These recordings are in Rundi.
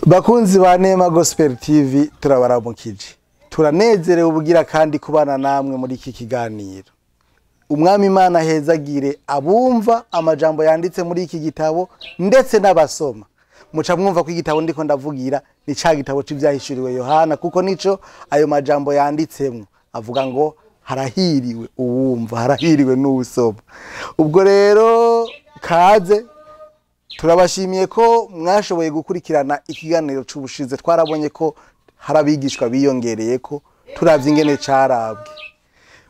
Bakunzi ba Nema Gospel TV, turabaramukije, turanezerewe ubugira kandi kubana namwe muri iki kiganiro. Umwami Imana ahezagire abumva amajambo yanditse muri iki gitabo ndetse n'abasoma. Muca mwumva ko igitabo ndiko ndavugira ni ca gitabo c'ivyahishuriwe Yohana, kuko nico ayo majambo yanditsemwo avuga ngo harahiriwe uwumva, harahiriwe n'uwusoma. Ubwo rero kaze, turabashimiye ko mwashoboye gukurikirana ikiganiro c'ubushize. Twarabonye ko hari abigishwa biyongereye ko turavye ingene carabwe.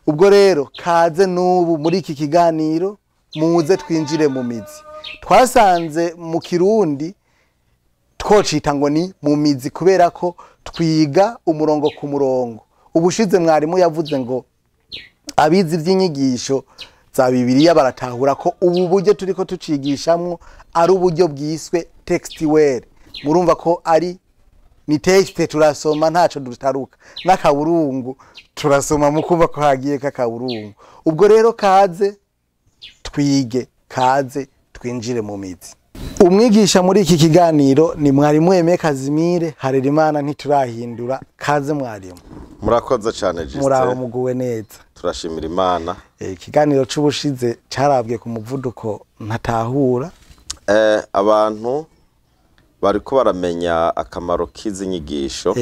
Ubwo rero kaze n'ubu muri iki kiganiro, muze twinjire mu mizi. Twasanze mu Kirundi twocita ngo ni mu mizi kubera ko twiga umurongo ku murongo. Ubushize mwarimu yavuze ngo abizi ivy'inyigisho za Bibiliya baratahura ko ubu buryo turiko tucigishamwo ari uburyo bwiswe textuel. Murumva ko ari ni texte, turasoma ntaco dutaruka, n'akaburungu turasoma mukumva ko hagiye k'akaburungu. Ubwo rero kaze twige, kaze twinjire mu mizi. Umwigisha muri iki kiganiro ni mwarimu Aime Kazimire Harerimana, ntiturahindura. Kaze mwarimu. Murakoze cyane, Justin. Muraho, muguwe neza? Turashimira Imana. Ikiganiro c'ubushize carabwe ku muvuduko ntatahura. Abantu bariko baramenya akamaro k'izi nyigisho,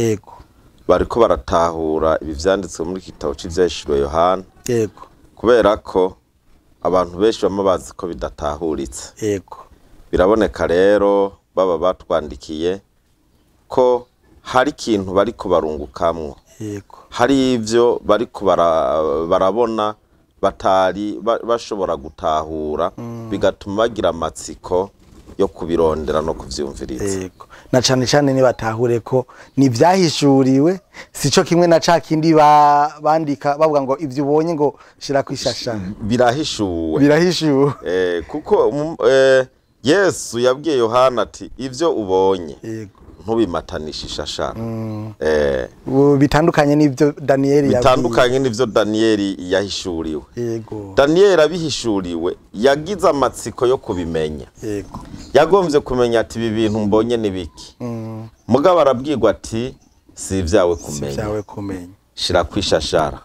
bariko baratahura ibi vyanditswe muri iki gitabo c'ivyahishuriwe Yohana, kubera ko abantu benshi bama bazi ko bidatahuritse. Biraboneka rero baba batwandikiye ko hari ikintu bariko barungukamwo, hari ivyo bariko barabona batari bashobora gutahura, bigatuma bagira amatsiko yo kubirondera no kuvyumviriza. Yego, na cane cane nibatahure ko ni vyahishuriwe, sico kimwe na ca kindi bandika bavuga ngo ivyo ubonye ngo shira kwishashara. Birahishuwe. Birahishuwe. Kuko Yesu yabwiye Yohana ati: "Ivyo ubonye ntubimatanishe ishashara." Ubu bitandukanye n'ivyo Daniyeli yabwiye. Bitandukanye n'ivyo Daniyeli yahishuriwe. Daniyeli abihishuriwe yagize amatsiko yo kubimenya. Yagombye kumenya ati: "Ibi bintu mbonye ni biki?" Mugabo arabwirwa ati: "Si ibyawe kumenya." Vyawe kumenya. Shira kwishashara,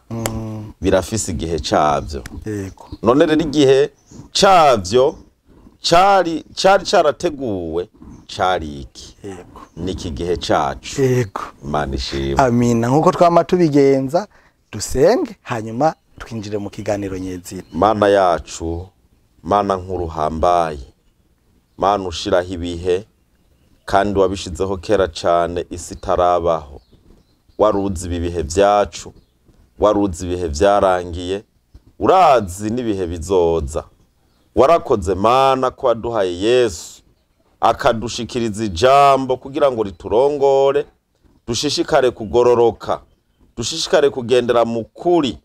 birafise igihe cabyo. None rero igihe cabyo cari carateguwe cari iki? Niki gihe cacu. Imana ishimwe. Amina. Nkuko twama tubigenza, dusenge hanyuma twinjire mu kiganiro nyezina. Mana yacu, Mana nkuru hambaye, Mana ushiraho ibihe kandi wabishizeho kera cane isi itarabaho, waruzi ibi bihe vyacu, waruzi ibihe vyarangiye, urazi n'ibihe bizoza. Warakoze Mana ko waduhaye Yesu akadushikiriza ijambo kugira ngo riturongore, dushishikare kugororoka, dushishikare kugendera mu kuri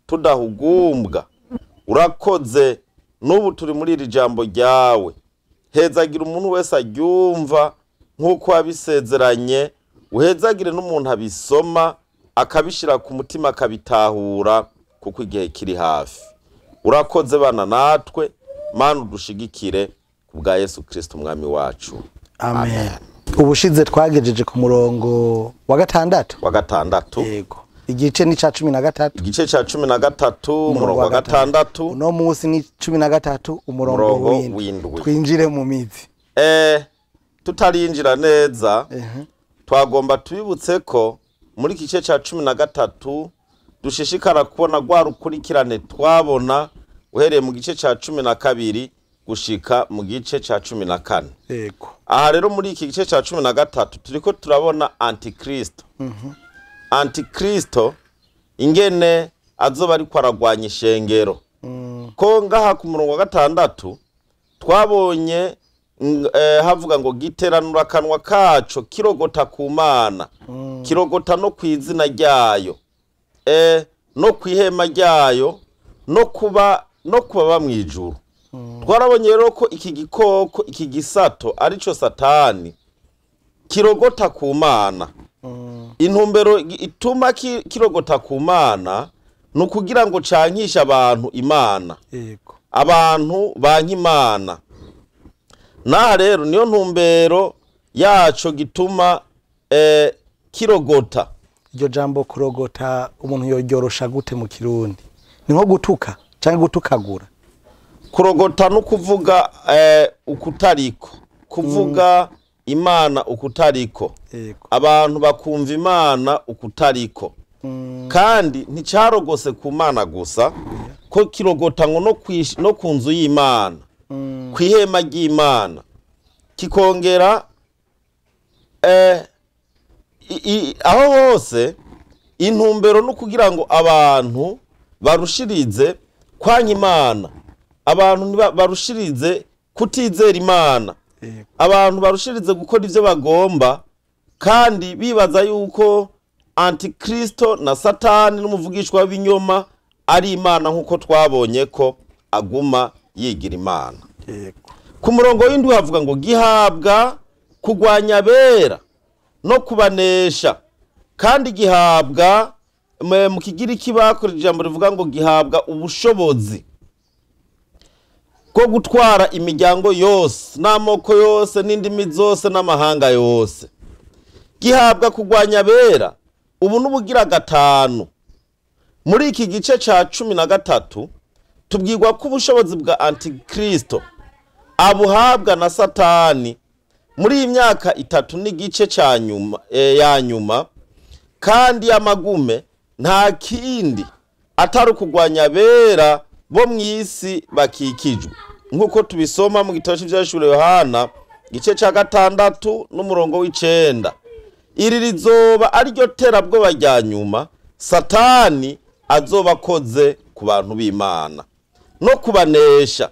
tudahugumbwa. Urakoze, n'ubu turi muri iri jambo ryawe. Hezagira umuntu wese aryumva nk'uko wabisezeranye, uhezagire n'umuntu abisoma akabishira ku mutima akabitahura, kuko igihe kiri hafi. Urakoze, bana natwe Mana, udushigikire ku bwa Yesu Kristo umwami wacu. Amen. Ubushize twagejeje ku murongo wa gatandatu. Wa gatandatu. Yego, igice ni ca 13. Igice ca 13, umurongo wa gatandatu. Uno munsi ni 13, umurongo umurongo w'indwi. W'indwi. Twinjire mu mizi. Tutarinjira neza, twagomba tubibutse ko muri iki gice ca 13 dushishikara kubona rwa rukurikirane twabona uhereye mu gice ca 12 gushika mu gice ca 14. Aha rero muri iki gice ca 13 turiko turabona antikristo. Antikristo ingene azoba ariko aragwanya ishengero. Ko ngaha ku murongo wa gatandatu twabonye havuga ngo giteranura akanwa kaco kirogota ku Mana, kirogota no ku izina ryayo, no ku ihema ryayo, no kuba mw'ijuru. Twarabonye rero ko iki gikoko, iki gisato arico Satani, kirogota ku Mana. Intumbero ituma kirogota ku Mana ni ukugira ngo cankishe abantu Imana, abantu banka Imana. Naha rero niyo ntumbero. yaco gituma kirogota. Iryo jambo kurogota umuntu yoryorosha gute mu Kirundi? Ni nko gutuka canke gutukagura? Kurogota no kuvuga ukutariko, kuvuga Imana ukutariko. Abantu bakumva Imana ukutariko. Kandi nticarogose ku Mana gusa, ko kirogota ngo no ku nzu y'Imana, kw'ihema ry'Imana, kikongera aho hose intumbero no kugira ngo abantu barushirize kwanka Imana, abantu barushirize kutizera Imana, abantu barushirize gukora ivyo bagomba, kandi bibaza yuko Antikristo na Satani n'umuvugishwa w'ibinyoma ari Imana, nkuko twabonye ko aguma yigira Imana. Ku murongo w'indwi havuga ngo gihabwa kugwanya abera no kubanesha, kandi gihabwa mu Kigiriki bakoresheje ijambo rivuga ngo gihabwa ubushobozi bwo gutwara imiryango yose n'amoko yose n'indimi zose n'amahanga yose. Gihabwa kugwanya abera ubu n'ubugira gatanu. Muri iki gice ca 13 tubwirwa ko ubushobozi bwa Antikristo abuhabwa na Satani muri iyi myaka 3 n'igice ca nyuma ya nyuma, kandi y'amagume nta kindi atari kugwanya abera bo mw'isi bakikijwe, nkuko tubisoma mu gitabo c'Ivyahishuriwe Yohana gice ca 6 n'umurongo w'9. Iri rizoba ariryo terabwoba rya nyuma Satani azoba akoze ku bantu b'Imana no kubanesha.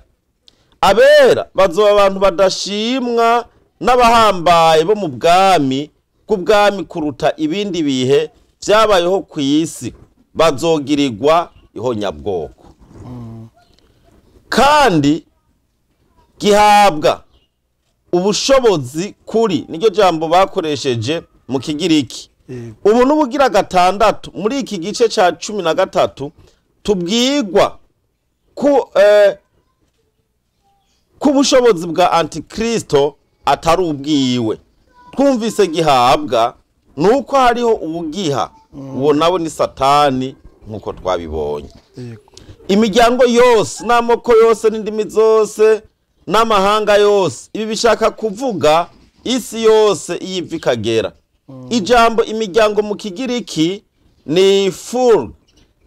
Abera bazoba abantu badashimwa n'abahambaye bo mu bwami bw'ubwami kuruta ibindi bihe vyabayeho ku isi, bazogirirwa ihonyabwoko. Kandi gihabwa ubushobozi kuri, niryo jambo bakoresheje mu Kigiriki. Ubu n'ubugira gatandatu muri iki gice ca 13 tubwirwa ku ubushobozi bwa Antikristo atari ubwiwe. Twumvise gihabwa nuko hariho ubugiha, uwo nawe ni Satani nkuko twabibonye. Imiryango yose n'amoko yose n'indimi zose n'amahanga yose, ibi bishaka kuvuga isi yose iyiva ikagera. Ijambo imiryango mu Kigiriki ni ful,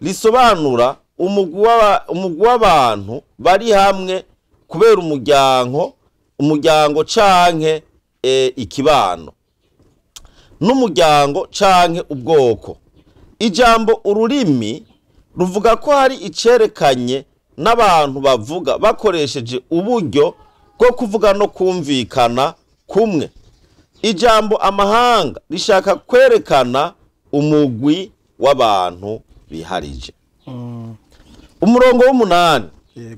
risobanura umugwi w'abantu bari hamwe kubera umuryango canke ikibano, n'umuryango canke ubwoko. Ijambo ururimi ruvuga ko hari icerekanye n'abantu bavuga bakoresheje uburyo bwo kuvuga no kumvikana kumwe. Ijambo amahanga rishaka kwerekana umugwi w'abantu biharije. Umurongo w'umunani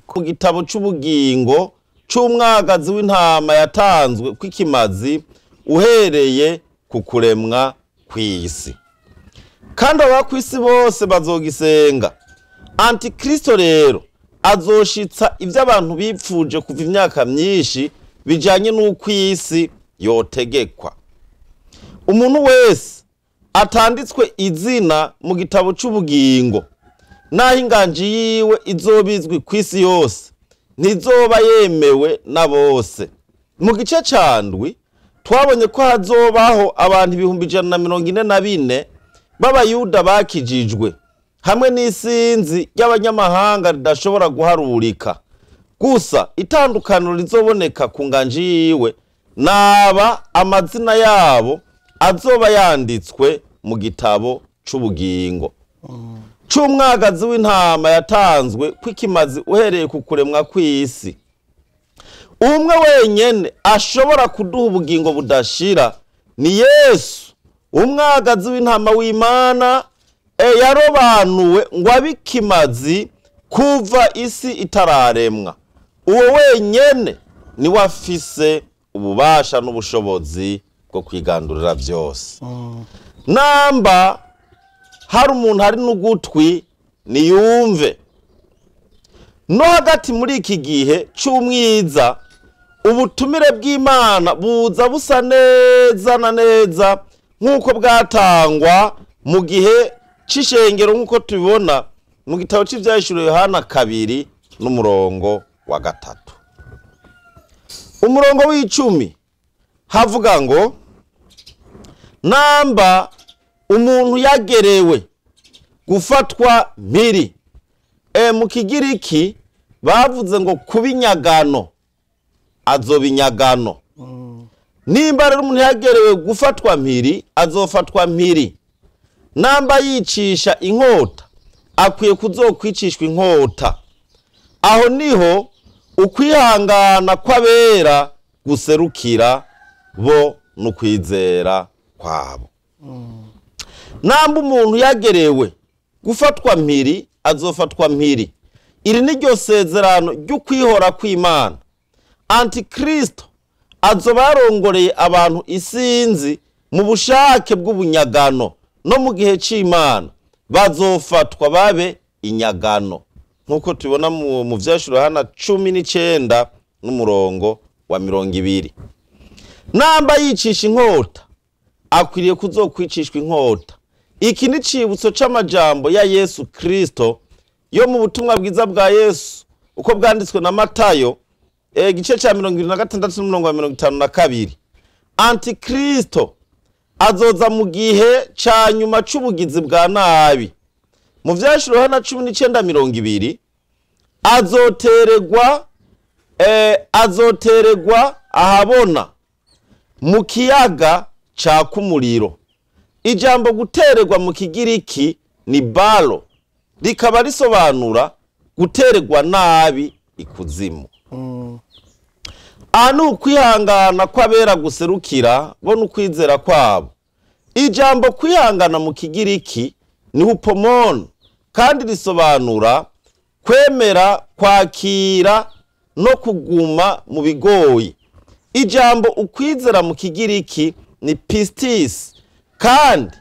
ku gitabo c'ubugingo c'umwagazi w'intama yatanzwe kw'ikimazi uhereye ku kuremwa kw'isi, kandi aba kw'isi bose bazogisenga. Antikristo rero azoshitsa ivyo abantu bipfuje kuva imyaka myinshi bijanye n'uko isi yotegekwa. Umuntu wese atanditswe izina mu gitabo c'ubugingo, naho inganji yiwe izobizwi kw'isi yose, ntizoba yemewe na bose. Mu gice ca 7 twabonye ko hazobaho abantu 144,000 b'Abayuda bakijijwe, hamwe n'isinzi ry'abanyamahanga ridashobora guharurika. Gusa itandukaniro rizoboneka ku nganji yiwe naba amazina yabo azoba yanditswe mu gitabo c'ubugingo c'umwagazi w'intama yatanzwe kw'ikimazi uhereye ku kuremwa kw'isi. Umwe wenyene ashobora kuduha ubugingo budashira ni Yesu, umwagazi w'intama w'Imana, yarobanuwe ngo abe ikimazi kuva isi itararemwa. Uwo wenyene niwe afise ububasha n'ubushobozi bwo kwigandurira vyose. Namba hari umuntu ari n'ugutwi niyumve. No hagati muri iki gihe c'umwiza, Ubutumire bw'Imana buza busa neza na neza nk'uko bwatangwa mu gihe c'ishengero, nk'uko tubibona mu gitabo c'Ivyahishuriwe Yohana 2 n'umurongo wa 3. Umurongo w'icumi havuga ngo namba umuntu yagerewe gufatwa mpiri. Mu Kigiriki bavuze ngo kubinyagano, azobinyagano. Nimba rero umuntu yagerewe gufatwa mpiri, azofatwa mpiri. Namba yicisha inkota, akwiye kuzokwicishwa inkota. Aho niho ukwihangana kw'abera guserukira bo n'ukwizera kwabo. Namba umuntu yagerewe gufatwa mpiri, azofatwa mpiri. Iri ni ryo sezerano ry'ukwihora kw'Imana. Antikristo azoba yarongoreye abantu isinzi mu bushake bw'ubunyagano, no mu gihe c'Imana bazofatwa babe inyagano, nk'uko tubibona mu Vyahishuriwe Yohana 19 n'umurongo wa 20. Namba yicisha inkota, akwiriye kuzokwicishwa inkota. Iki ni cibutso c'amajambo ya Yesu Kristo yo mu butumwa bwiza bwa Yesu uko bwanditswe na Matayo, igice ca 26 n'umurongo wa 52. Antikristo azoza mu gihe ca nyuma c'ubugizi bwa nabi. Mu Vyahishuriwe Yohana 19:20 azoteregwa ahabona mu kiyaga caka umuriro. Ijambo guteregwa mu Kigiriki ni balo, rikaba risobanura guteregwa nabi ikuzimu. Aha ni ukwihangana kw'abera guserukira bo n'ukwizera kwabo. Ijambo kwihangana mu Kigiriki ni hupomone, kandi risobanura kwemera, kwakira no kuguma mu bigoyi. Ijambo ukwizera mu Kigiriki ni pistis, kandi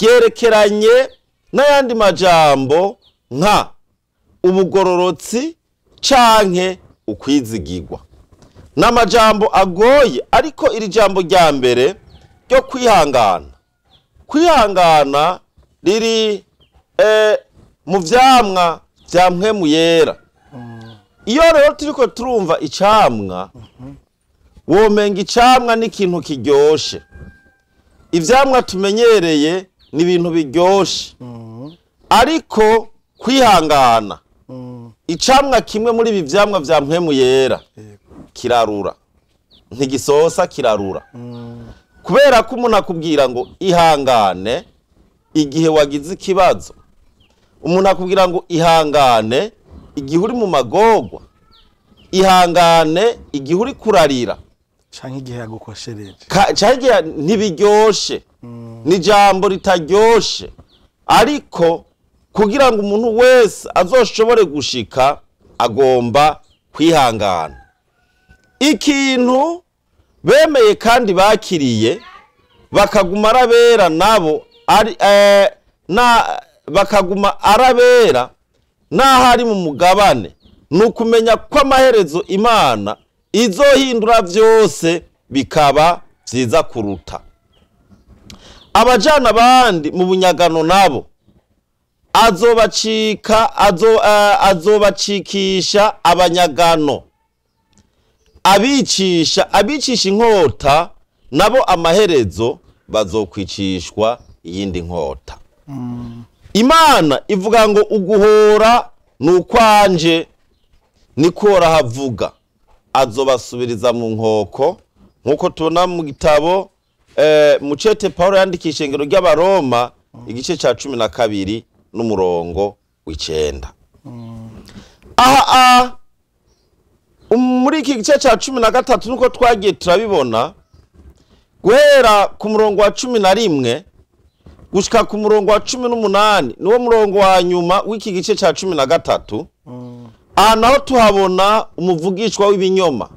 ryerekeranye n'ayandi majambo nka ubugororotsi canke ukwizigirwa. N'amajambo agoye, ariko iri jambo rya mbere ryo kwihangana, kwihangana riri mu vyamwa vya Mpwemu Yera. Iyo rero turiko turumva icamwa, womenga icamwa n'ikintu kiryoshe. Ivyamwa tumenyereye ni ibintu biryoshe, ariko kwihangana, icamwa kimwe muri ibi vyamwa vya Mpwemu Yera kirarura, ntigisosa, kirarura. Kubera ko umuntu akubwira ngo ihangane igihe wagize ikibazo, umuntu akubwira ngo ihangane igihe uri mu magorwa, ihangane igihe uri kurarira, canke igihe yagukoshereje, canke ntibiryoshe. Ni ijambo ritaryoshe, ariko kugira ngo umuntu wese azoshobore gushika agomba kwihangana. Ikintu bemeye kandi bakiriye bakaguma arabera nabo ari na bakaguma arabera naho ari mu mugabane, ni ukumenya ko amaherezo Imana izohindura vyose bikaba vyiza kuruta. Abajana abandi mu bunyagano nabo azobacikisha abanyagano, abicisha inkota nabo amaherezo bazokwicishwa iyindi nkota. Imana ivuga ngo uguhora nukwanje, niko havuga, azobasubiriza mu nkoko, nkuko tubona mu gitabo mucete Paulo yandikisha ingero ry'Abaroma igice ca 12 n'umurongo w'icenda. Aha muri iki gice ca 13 nuko twagiye turabibona guhera ku murongo wa 11 gushika ku murongo wa 18, niwo murongo wa nyuma w'iki gice ca 13. Aha naho tuhabona umuvugishwa w'ibinyoma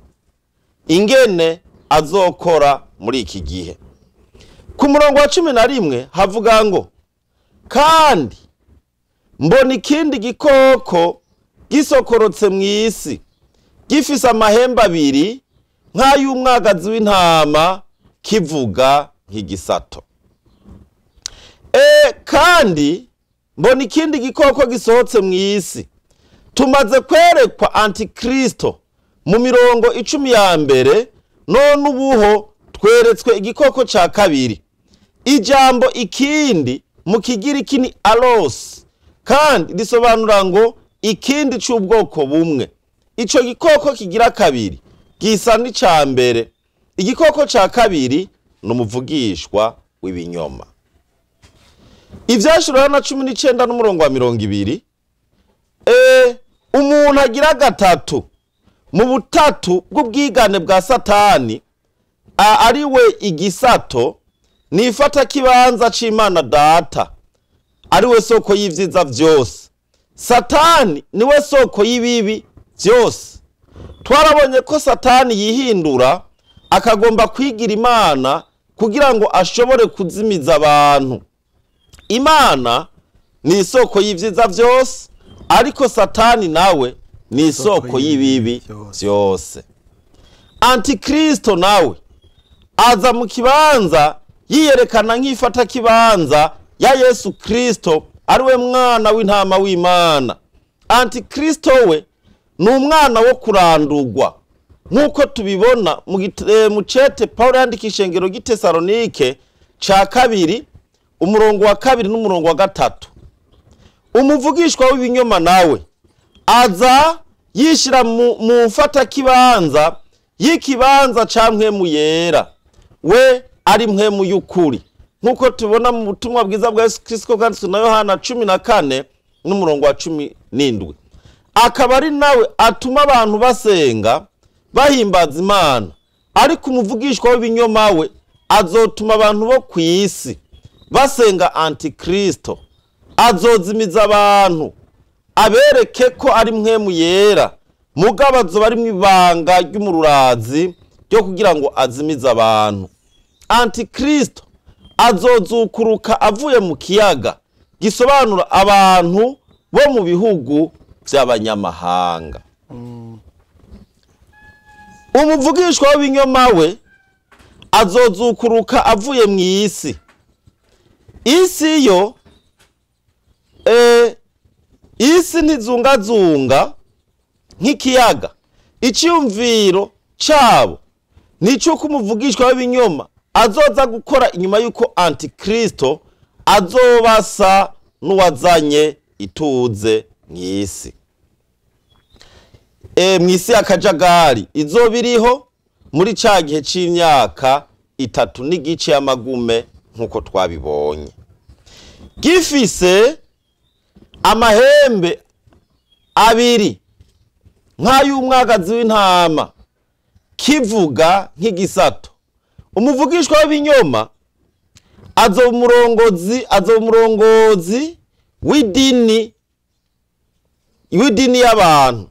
ingene azokora muri iki gihe. Ku murongo wa 11 havuga ngo kandi mbona ikindi gikoko gisokorotse mu isi, gifise amahembe abiri, nk'ay'umwagazi w'intama, kivuga nk'igisato. Kandi mbona ikindi gikoko gisohotse mu isi. Tumaze kwerekwa Antikristo mu mirongo 10 ya mbere, none ubuho tweretswe igikoko ca kabiri. Ijambo ikindi mu Kigiriki ni alos, kandi risobanura ngo ikindi c'ubwoko bumwe. Ico gikoko kigira kabiri gisa n'ica mbere. Igikoko ca kabiri ni umuvugishwa w'ibinyoma. Ivyashura na 19 n'umurongo wa 20. Umuntu agira gatatu mu butatu bw'ubwigane bwa Satani, ari we igisato, nifata kibanza c'Imana Data, ari we soko y'ivyiza vyose. Satani niwe soko y'ibibi vyose. Twarabonye ko Satani yihindura akagomba kwigira Imana kugira ngo ashobore kuzimiza abantu. Imana ni isoko y'ivyiza vyose, ariko Satani nawe ni isoko y'ibibi vyose. Antikristo nawe aza mu kibanza yiyerekana nk'ifata kibanza ya Yesu Kristo, ari we mwana w'intama w'Imana. Antikristo we ni umwana wo kurandurwa, nk'uko tubibona mu cete Paulo yandika ishengero ry'i Tesalonike ca 2 umurongo wa 2 n'umurongo wa 3. Umuvugishwa w'ibinyoma nawe aza yishira mu mfata kibanza y'ikibanza ca mpwemu yera, we ari mpwemu y'ukuri, nk'uko tubona mu butumwa bwiza bwa Yesu Kristo bwanditswe na Yohana 14 n'umurongo wa 17. Akaba ari nawe atuma abantu basenga bahimbaza Imana, ariko umuvugishwa w'ibinyoma we azotuma abantu bo kw'isi basenga Antikristo. Azozimiza abantu abereke ko ari mpwemu yera, mugabo azoba ari mw'ibanga ry'umururazi ryo kugira ngo azimize abantu. Antikristo azozukuruka avuye mu kiyaga, gisobanura abantu bo mu bihugu by'abanyamahanga. Umuvugishwa w'ibinyoma we azozukuruka avuye mu isi. Isi yo isi ntizungazunga nk'ikiyaga. Icyumviro cabo nico kumuvugishwa w'ibinyoma azoza gukora inyuma yuko Antikristo azobasa n'uwazanye ituze mw'isi. Mw'isi akajagari izobiriho muri ca gihe c'imyaka 3 n'igice y'amagume, nkuko twabibonye. Gifise amahembe abiri nk'ay'umwagazi w'intama, kivuga nk'igisato. Umuvugishwa w'ibinyoma azoba umurongozi w'idini y'abantu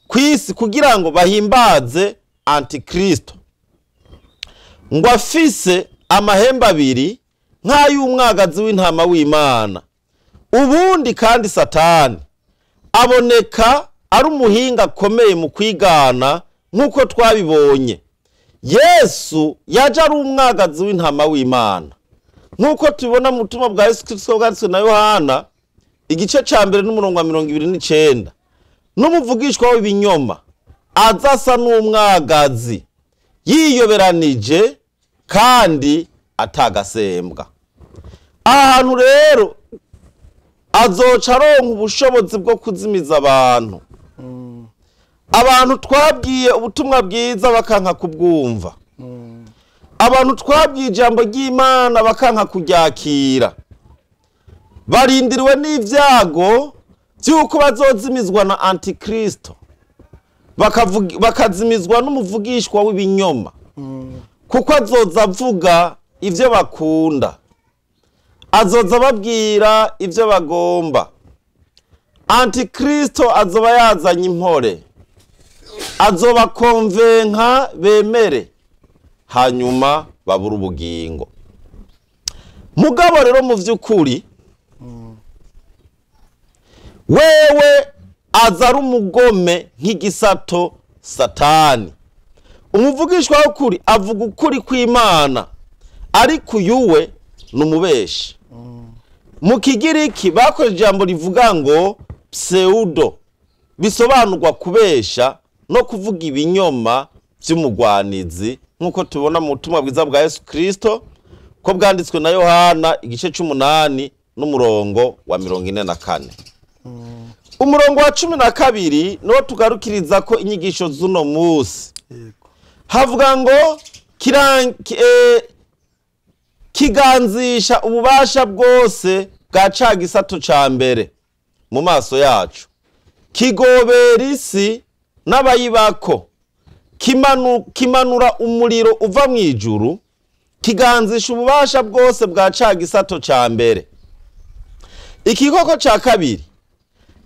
kw'isi kugira ngo bahimbaze Antikristo. Ngo afise amahembe abiri nk'ay'umwagazi w'intama w'Imana. Ubundi kandi Satani aboneka ari umuhinga akomeye mu kwigana, nk'uko twabibonye. Yesu yaje ari umwagazi w'intama w'Imana, nk'uko tubibona mu butumwa bwa Yesu Kristo bwanditswe na Yohana igice ca 1 n'umurongo wa 29. N'umuvugishwa w'ibinyoma azasa n'umwagazi, yiyoberanije kandi atagasembwa. Ahantu rero azoca aronka ubushobozi bwo kuzimiza abantu. Abantu twabwiye ubutumwa bwiza bakanka kubwumva. Abantu twabwiye ijambo ry'Imana bakanka kuryakira. Barindiriwe n'ivyago by'uko bazozimizwa na Antikristo, bakazimizwa n'umuvugishwa w'ibinyoma, kuko azoza avuga ivyo bakunda, azoza ababwira ivyo bagomba. Antikristo azoba yazanye impore, azoba konvenka bemere, hanyuma babura ubugingo. Mugabo rero mu vy'ukuri wewe aza ari umugome nk'igisato Satani. Umuvugishwa w'ukuri avuga ukuri kw'Imana, ariko uyu we ni umubeshi. Mu Kigiriki bakoze ijambo rivuga ngo pseudo, bisobanurwa kubesha no kuvuga ibinyoma by'umugwanizi, nk'uko tubona mu butumwa bwiza bwa Yesu Kristo ko bwanditswe na Yohana igice c'umunani n'umurongo wa 44. Umurongo wa 12 niwo tugarukiriza ko inyigisho z'uno munsi. Havuga ngo kiganzisha ububasha bwose bwa ca gisato ca mbere mu maso yacu, kigobera isi n'abayibako, kimanura umuriro uva mu ijuru, kiganzisha ububasha bwose bwa ca gisato ca mbere. Ikikoko ca kabiri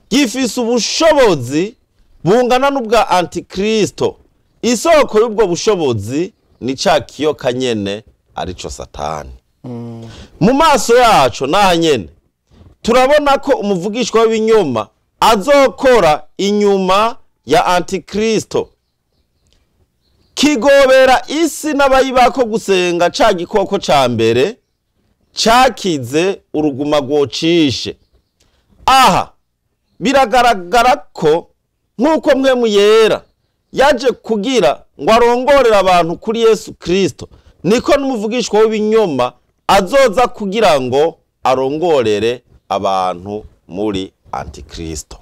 gifise ubushobozi bungana n'ubwa Antikristo. Isoko y'ubwo bushobozi ni ca kiyoka nyene, arico Satani. Mu maso yacu naha nyene turabona ko umuvugishwa w'ibinyoma azokora inyuma ya Antikristo, kigobera isi n'abayibako gusenga ca gikoko ca mbere cakize uruguma rwocishe. Aha biragaragara ko nk'uko Mpwemu Yera yaje kugira ngo arongorere abantu kuri Yesu Kristo, niko n'umuvugishwa w'ibinyoma azoza kugira ngo arongorere abantu muri Antikristo.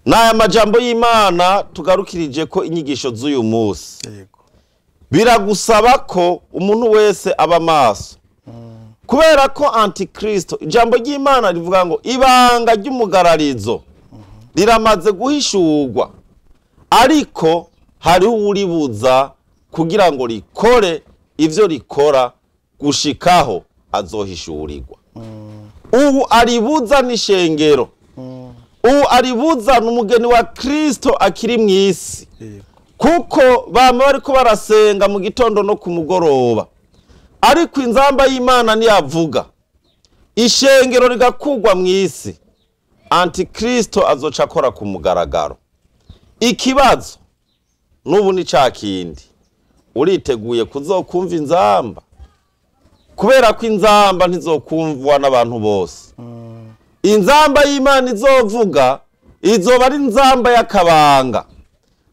N'aya majambo y'Imana tugarukirije ko inyigisho z'uyu munsi. Biragusaba ko umuntu wese aba maso, kubera ko Antikristo, ijambo ry'Imana rivuga ngo ibanga ry'umugararizo riramaze guhishurwa, ariko hariho uwuribuza kugira ngo rikore ivyo rikora gushikaho azohishurirwa. Ubu aribuza n'ishengero, ubu aribuza n'umugeni wa Kristo akiri mw'isi, kuko bama bariko barasenga mu gitondo no ku mugoroba, ariko inzamba y'Imana niyavuga ishengero rigakugwa mw'isi, Antikristo azoca akora ku mugaragaro. Ikibazo n'ubu ni ca kindi, uriteguye kuzokumva inzamba? Kubera ko inzamba ntizokumvwa n'abantu bose. Inzamba y'Imana izovuga izoba ari inzamba y'akabanga,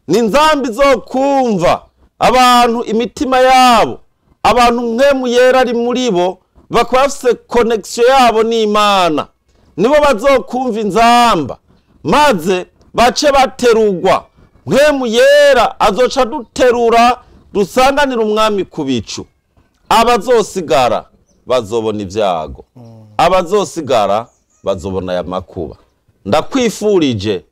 ni inzamba izokumva abantu imitima yabo, abantu Mpwemu Yera ari muri bo, bakaba bafise connection yabo n'Imana, nibo bazokumva inzamba maze bace baterugwa. Mpwemu Yera azoca duterura dusanganira umwami ku bicu. Abazosigara bazobona ibyago, abazosigara bazobona aya makuba. Ndakwifurije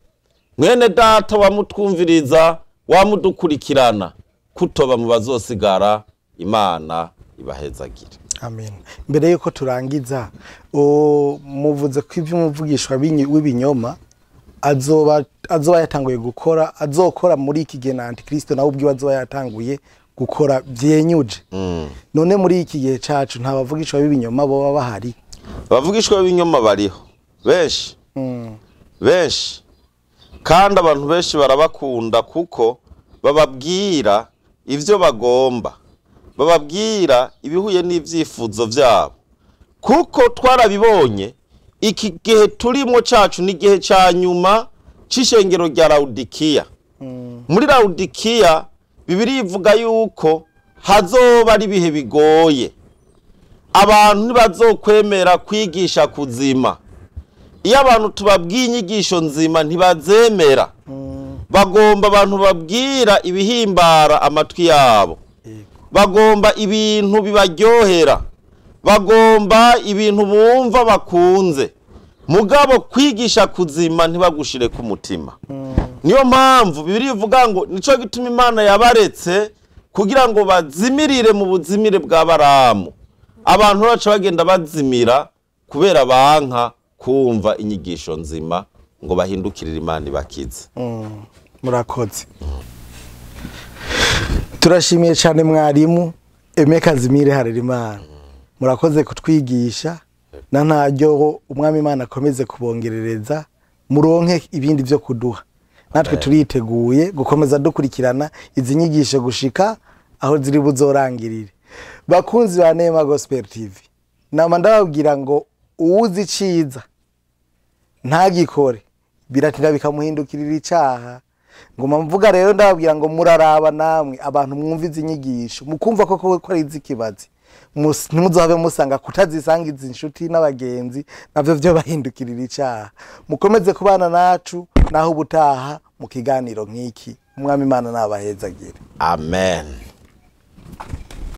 mwene data wamutwumviriza, wamudukurikirana, kutoba mu bazosigara. Imana ibahezagire. Amen. Mbere yuko turangiza, muvuze ko ivyo umuvugishwa w'ibinyoma azoba yatanguye gukora, azokora muri iki gihe na Antikristo nawe ubwiwe azoba yatanguye gukora vyenyuje. None muri iki gihe cacu nta bavugishwa b'ibinyoma boba bahari? Abavugishwa b'ibinyoma bariho benshi, benshi, kandi abantu benshi barabakunda kuko bababwira ivyo bagomba, bababwira ibihuye n'ivyifuzo vyabo. Kuko twarabibonye iki gihe turimo cacu ni igihe ca nyuma c'ishengero rya Laodikiya. Muri Laodikiya Bibiliya ivuga yuko hazoba ari ibihe bigoye, abantu ntibazokwemera kwigisha kuzima. Iyo abantu tubabwiye inyigisho nzima ntibazemera, bagomba abantu babwira ibihimbara amatwi yabo, bagomba ibintu bibaryohera, bagomba ibintu bumva bakunze, mugabo kwigisha kuzima ntibagushire ku mutima. Niyo mpamvu Bibiliya ivuga ngo nico gituma Imana yabaretse kugira ngo bazimirire mu buzimire bwa Baramu. Abantu baca bagenda bazimira kubera banka kumva inyigisho nzima ngo bahindukirire Imana ibakize. Murakoze. Turashimiye cyane mwarimu Aime Casimir Harerimana. Murakoze kutwigisha, na ntaryo umwami Imana akomeze kubongerereza muronke ibindi byo kuduha. Natwe turiteguye gukomeza dukurikirana izi nyigisho gushika aho ziri buzorangirire. Bakunzi ba Neema Gospel TV, nama ndababwira ngo uwuzi iciza ntagikore biratinda bikamuhindukirira icaha. Nguma mvuga rero ndababwira ngo muraraba namwe abantu mwumva izi nyigisho mukumva koko ko ari iz'ikibazi, ntimuzohave musanga kutazisanga izi nshuti n'abagenzi navyo vyo bahindukirira icaha. Mukomeze kubana nacu naho ubutaha mu kiganiro nk'iki. Umwami Imana nabahezagire. Amen.